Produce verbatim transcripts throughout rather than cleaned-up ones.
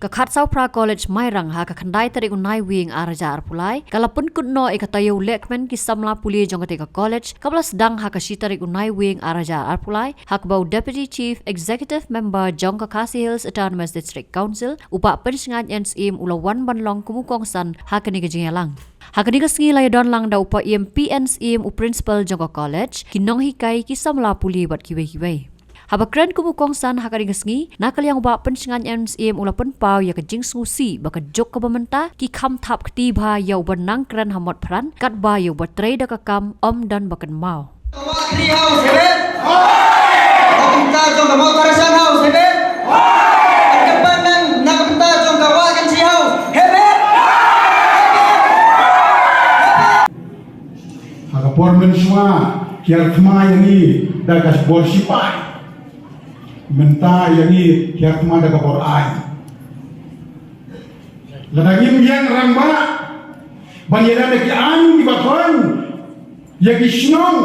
Ka Khatsawphra College Mairang ha ka khyndai tarik u Naiwieng ar hajar arphew lai ka la pynkut noh ïa ka taïew lehkmen ki samla pule jong katei ka college kaba la sdang ha ka shi tarik u Naiwieng ar hajar arphew lai, ha kaba u Deputy Chief Executive Member jong ka Khasi Hills Autonomous District Council, u Bah Pynshngaiñ N Syiem, u la wan ban long kum u kongsan ha kane ka jingïalang. Ha kane ka sngi la ïadon lang da u Paiem P N Syiem, u principal jong ka college, ki nonghikai, ki samla pule bad kiwei kiwei. Haba kren kum u kongsan ha kane ka sngi, na ka liang u Bah Pynshngaiñ N Syiem u la pynpaw ïa ka jingsngewsih ba ka juk kaba mynta ki kham thap kti bha ïa uba nang kren ha mot phran katba ïa uba trei da ka kam ym don ba kynmaw. Ka wah Khri House, heben? Na ka bynta jong ka Mawthadraishan House, heben? Ka kyrpad nang na ka bynta jong ka Wah Kynshi House, heben? Ha ka por mynshuwa ki ïa thma ïa ngi da ka bor shipai. Mynta ïa ngi ki ïa thma da ka bor aiñ. Lada ngim ïeng rangbah ban ïada da ki aiñ kiba thoiñ ïa ki shnong,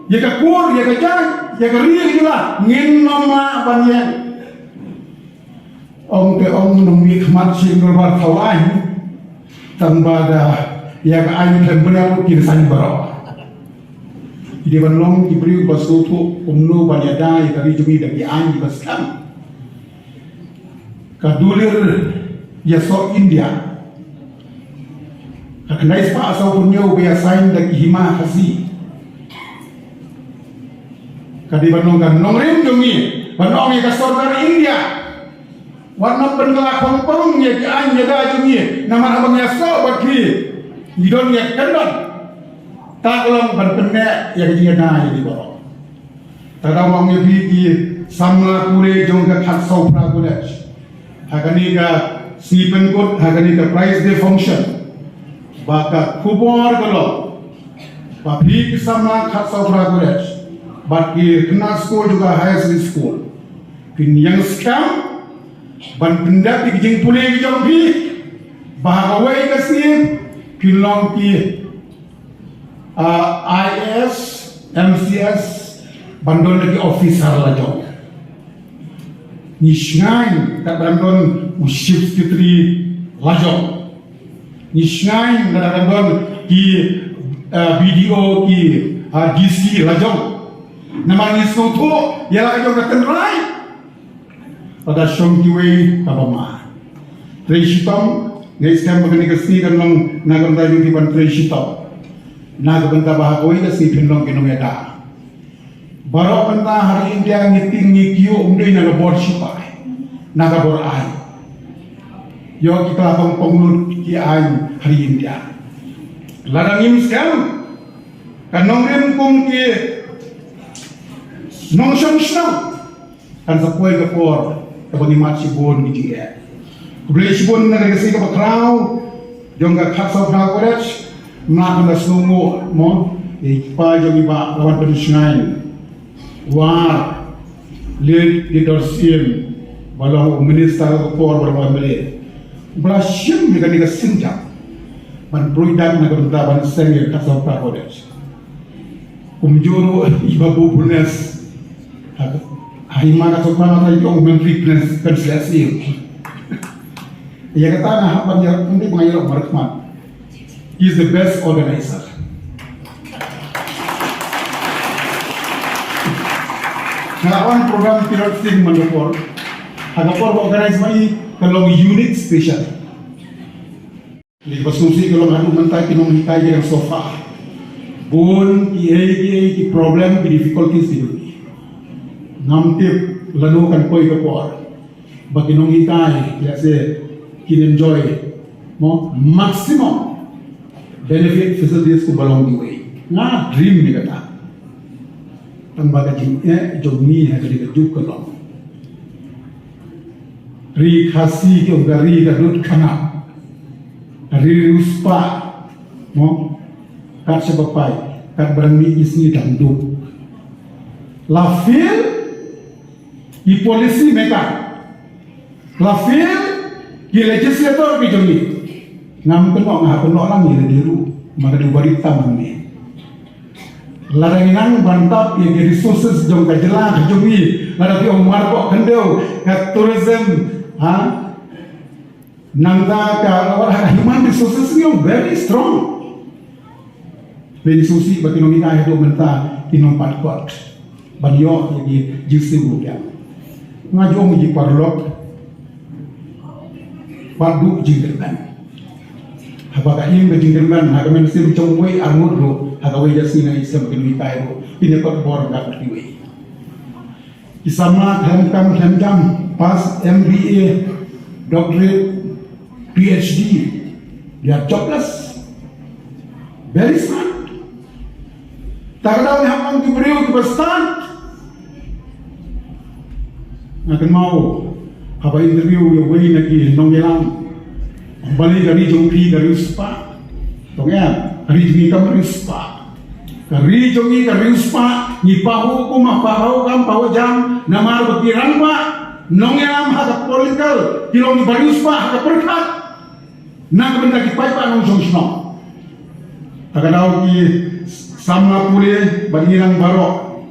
ïa ka kur, ïa ka jaid, ïa ka ri, ïa ka jylla, ngin nym lah ban ïeng. Ong te ong, nongmihkhmat shi ïing dorbar thaw aiñ, tangba da ïa ka aiñ khlem bniat ruh kin saiñ baroh. Ki dei ban long ki briew ba sngewthuh kumno ban ïada ïa ka ri jong ngi da ki aiñ kiba skhem. Ka dulir ïasoh India, ka khyndai spah saw phew hynñiew ba ïa sign da ki hima Khasi, ka dei ban long ka nongrim jong ngi ban ong ïa ka sorkar India, wat nym pynkylla khongpong ïa ki aiñ ïada jong ngi, namar haba ngi ïasoh bad ki, ngi don ïa ka kyndon. Ta ka long ban pynneh ïa ka jingïada ïa ki baroh. Ta ka daw ma ong ïa phi ki samla pule jong ka Khatsawphra College, ha kane ka sngi pynkut, ha kane ka prize day function, ba ka khubor ka long ba phi ki samla Khatsawphra College bad ki khynnah skul jong ka higher secondary school, phin ïeng skhem ban pyndep ïa ki jingpule ki jong phi, ba ha kawei ka sngi phin long ki ah, I A S, M C S, ban don ki officer lajong. Ngi shngaiñ katba dang don u Chief Secretary lajong. Ngi shngaiñ katba dang don ki, ah, B D O, ki, ah, D C lajong. Namar ngi sngewthuh ïa la ka jong ka tynrai. Lada shong kiwei kaba ma. Trei shitom, nga ngeit skhem ba kane ka sngi kan long na ka bynta jong phi ban trei shitom, na ka bynta ba ha kawei ka sngi phin long ki nongïada. Baroh mynta ha ri India ngi tieng ngi kiew, ym dei na ka bor shipai, na ka bor aiñ. Ïoh ki kylla pang pang lut ki aiñ ha ri India. Lada ngim skhem, ka nongrim kum ki nongshong shnong, kan sa poi ka por kaba ngi mad shibun ki jingeh. Khublei shibun na ka sngi kaba khraw jong ka Khatsawphra College, mlak na sngewnguh mo, ïa i kpa jong i Bah Lawan Pynshngaiñ, War, Late Doctor Syiem, ba long u minister ka por ba long M L A, ba la shim ïa kane ka sienjam ban pynroi dak na ka bynta ban seng ïa ka Khatsawphra College. Kumjuh ruh i Babu Purnes. Ha, ha i ma ka sokma ka ïong Myntri Purnes kan selek sih. Ïa kata nga hap ban ïa, ym dei ba nga ïalok markhmat. He is the best organizer. Nga la wan program Tirot Singh man ka por. Ha ka por ba organize ma i ka long unique, special. Lei ba sngewsih ka long haduh mynta ki nonghikai ki dang suffer. Bun kiei kiei ki problem ki difficulties ki don. Ngam tip lano kan poi ka por ba ki nonghikai, let's say, kin enjoy mo maximum benefit facilities kumba long kiwei. Nga dream ïa kata. Tangba ka jingeh jong ngi ha kane ka juk ka long, ri Khasi ki ong ka ri ka dud khana, ri riewspah, mo, kat shaba pai, katba dang mih ki sngi dang duk. La fail ki policy maker, la fail ki legislator ki jong ngi. Ngam kynnoh, nga kynnoh lang ïa lade ruh, ma ka dei u barit tam hangne. Lada ngi nang ban tap ïa ki resources jong ka jylla ka jong ngi, lada phi ong marpoh khyndew, ka tourism, ha? Nangta ka, ka human resources ngi ong very strong. Very susi ba ki nonghikai haduh mynta ki nongpynkut ban ïoh ïa ki jingsiew ruh ïa. Nga ju ong ïa ki paralok, wat duh jingkyrmen. Haba ka im ka jingkyrmen ha ka mynsiem jong uwei arngut ruh, ha kawei ka sngi nga ïashem ki nonghikai ruh, pynïakot bor ka kiwei. Ki samla khlem kam khlem jam, pass M B A, doctorate, P H D, they are jobless. Very sad. Ta ka daw ngi hap long ki briew kiba stad. Nga kynmaw haba interview ïa uwei na ki nongïalam. Balei ka ri jong phi ka riewspah? Tong em, ka ri jong ngi kam riewspah. Ka ri jong ngi ka riewspah, ngi pahuh kum, pahuh kam, pahuh jam, namar ba ki rangbah nongïalam ha ka political ki long kiba riewspah ha ka pyrkhat. Na ka bynta ki paidbah nongshong shnong. Ta ka daw ki samla pule bad ngi nang baroh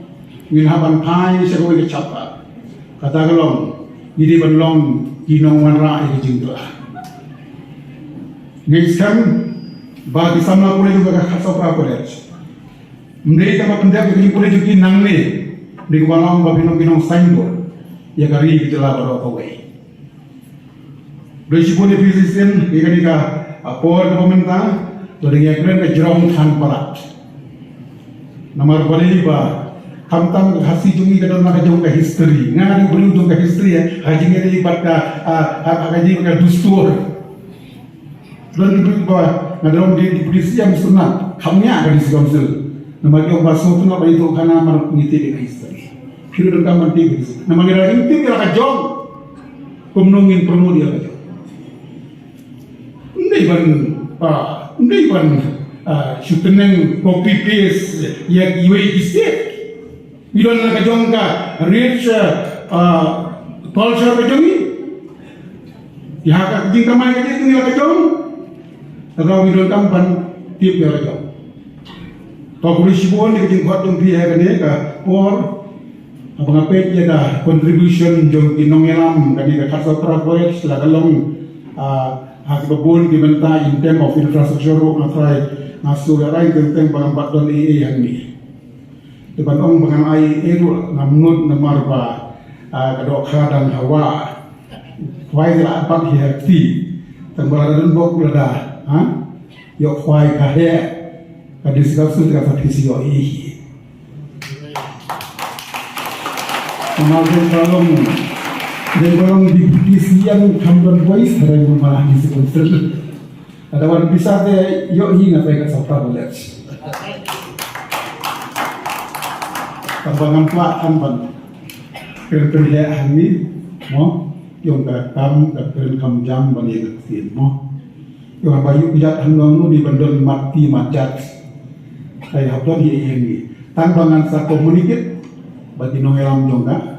ngin hap ban phai sha kawei ka chapter. Kata ka long ngi dei ban long ki nongwanrah ïa ka jingkylla. Ngi skhem ba ki samla pule jong ka Khatsawphra College, ym dei tang ban pyndep ïa ka jingpule jong ki nangne, dei ban long ba phin long ki nongsignboard ïa ka ri ka jylla baroh kawei. Dei shibun ïa phi shisien ïa kane ka, ah, por kaba mynta, to dei ïa kren ka jrong than palat. Namar balei ba khamtam ka Khasi jong ngi ka don la ka jong ka history. Nga nga dei u briew jong ka history, eh, ha ka jingïadei bad ka, ah, ha, ha ka jingïadei bad ka dustur. Don ki briew ba nga dei u deputy C M Sumnap, kham ñiah ka district council. Namar ki ong ba sngewtynnat ba ïathuh khana mar ngi tip ïa ka history. Phi ruh donkam ban tip ïa ka history. Namar ngi la ïa tip ïa la ka jong. Kumno ngin promote ïa la ka jong? Ym dei ban, ah, ym dei ban, ah, shu tneng copy paste ïa kiwei ki state. Ngi don la ka jong ka rich, ah, culture ka jong ngi. Ïa ka jingkamai ka jong ngi la ka jong. Tang ngi donkam ban tip ïa la ka jong. Ka khublei shibun ïa ka jingkhot jong phi ha kane ka por. Haba nga peit ïa ka contribution jong ki nongïalam kane ka Khatsawphra College la ka long, ah, ha kiba bun ki bynta in term of infrastructure ruh nga trai nga sngewthuh rai teng teng ba ngam pat don ei ei hangne. Te ban ong ba ngan ai ei ei ruh ngam nud namar ba, ah, ka dohkha dang hawa. Khwai te la pat hi ha kti. Tang ba la don bok la da, ha? Ïoh khwai ka heh. Ka district council ka sa phi shu ïoh hi. Namar dei ba long, dei ba long di phi shu ïoh kham don voice, hynrei ba ma la district council. Lada wan pisa te ïoh hi nga peit ka Khatsawphra College. Tang ba ngam kwah tang ban kren kren heh hangne, mo, ïong ka kam ka kren kam jam ban ïa ka ktien, mo. Ïong ba ïoh ïa hangne nu di ban don mat ti mat jat. Ai hap don ïa hangne. Tang ba ngan sa communicate bad ki nongïalam jong ka.